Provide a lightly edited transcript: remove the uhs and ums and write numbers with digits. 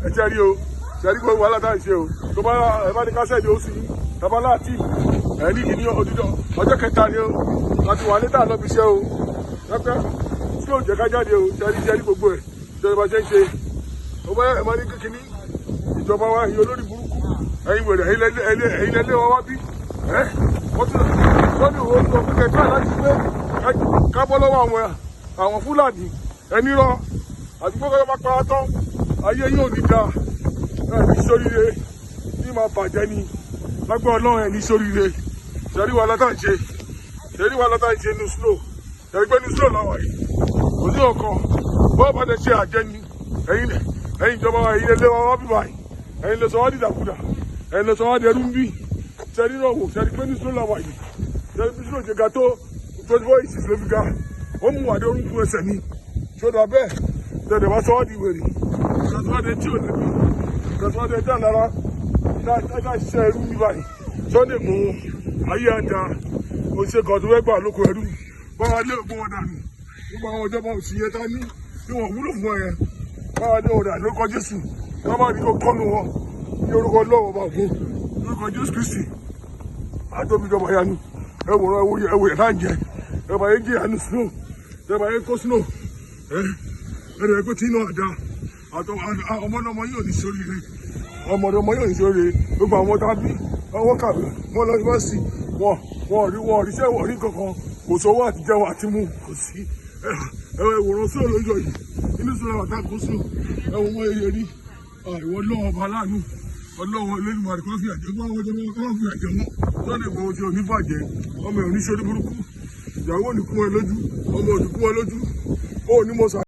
Ẹ ṣe rí o, ṣe rí gbogbo wàhálà tá à ń ṣe o. Tó bá ẹ bá ní kásẹ̀dì ó sì yín tàbá láti ẹ ní kìíní odidi ọjọ́ kẹta ni o láti wà létà lọ́bi iṣẹ́ o. Pẹ́pẹ́ tí yóò jẹ́ ká jáde o. Ṣe rí, ṣe rí gbogbo ẹ̀, ṣe rí bá ṣe ń ṣe. Ó bá ẹ máa ní kíkiní ìjọba wa, ẹ̀yin olórí burúkú, ẹ̀yin wèrè, ẹ̀yin lẹ́lẹ́ wa wá bí ẹ́. Wọ́n tún wọ́n ní òun sọ pé kẹta láti gbé ká bọ́ lọ́wọ́ àwọn Fúlàní ẹni rọ àdúgbò kọ́ bá para tán. Ayé yóò ní da ẹ̀ ní sóríire, ní máa bàjẹ́ ni lágbó Ọlọ́run, ẹ̀ ní sóríire. Ṣẹ́rí wa látà ń ṣe, ṣẹ́rí wa látà ń ṣe ní snow. Ṣẹ́rí pé ní snow làwà yìí, kò sí ọ̀kan bọ́ọ̀ bá tẹ ṣe àjẹ́ ni. Ẹ̀yin ìjọba wa, ẹ̀yin lé wa wá bí báyìí, ẹ̀yin lè sọ wá dìdàkudà, ẹ̀yin lè sọ wá dẹrú ń bí. Ṣẹ́rí náà wò, ṣẹ́rí pé ní snow làwà yìí. Ṣẹ́rí bí snow ṣe ga tó? 24 inches ló fi ga. Ó mú wàdé orúnkún ẹsẹ̀ ni. Ṣó dà bẹ́ẹ̀? Tẹ̀lé wá sọ wá di wèrè, sọ wá di tí ò níbi, sọ wá di ẹja lára tá ṣiṣẹ́ ẹrú ní báyìí. Sunday Igboho, ayé àjà oṣù kan tó fẹ́ gbà lóko ẹrú, báwa lé ògbó wọn dànù. Gbogbo àwọn ìjọba òsì yẹn tá ní tí wọn wúlò fún ẹ yẹn, báwa lé wọn dànù lórúkọ Jésù. Wọn bá ní kó kọ́nu wọn ní orúkọ lọ́wọ́ bá ògo lórúkọ Jésù Kristi àtọ́bí ìjọba yanu. Ẹ wòran, ẹ wò yẹn tá ń jẹ, ẹ bá yẹn jẹ àánú snow, ẹ bá yẹn kó snow. Ẹ rẹ pé tí inú àdá àtọ ọmọdé yóò ní sóríire, ọmọdé ọmọ yóò ní sóríire. Gbogbo àwọn tábí ọwọ́ kàwé wọn lọ yunifásitì, wọn rí iṣẹ́, wọn rí kankan, kò sówó àti jẹun àti mú, kò sí. Ẹ wòran sí olóyọ yìí inú sọ̀rọ̀ àtàkùn sùn. Ẹ wọ́n wọ́n rí ìwọ lọ́wọ́ ọba aláàánú, Ọlọ́wọ́ Olódùmarè kọ́ fi àjẹ́ gbọ́, àwọn ọjọ́ kọ́ fi àjẹ́ wọn. Sunday Igboho tí ò ní bàjẹ́, ọmọ ẹ̀ ò ní sórí burúkú, ìyàwó ò ní kú ẹ lójú, ọmọ ò ní kú ẹ lójú, ó ní mo sà.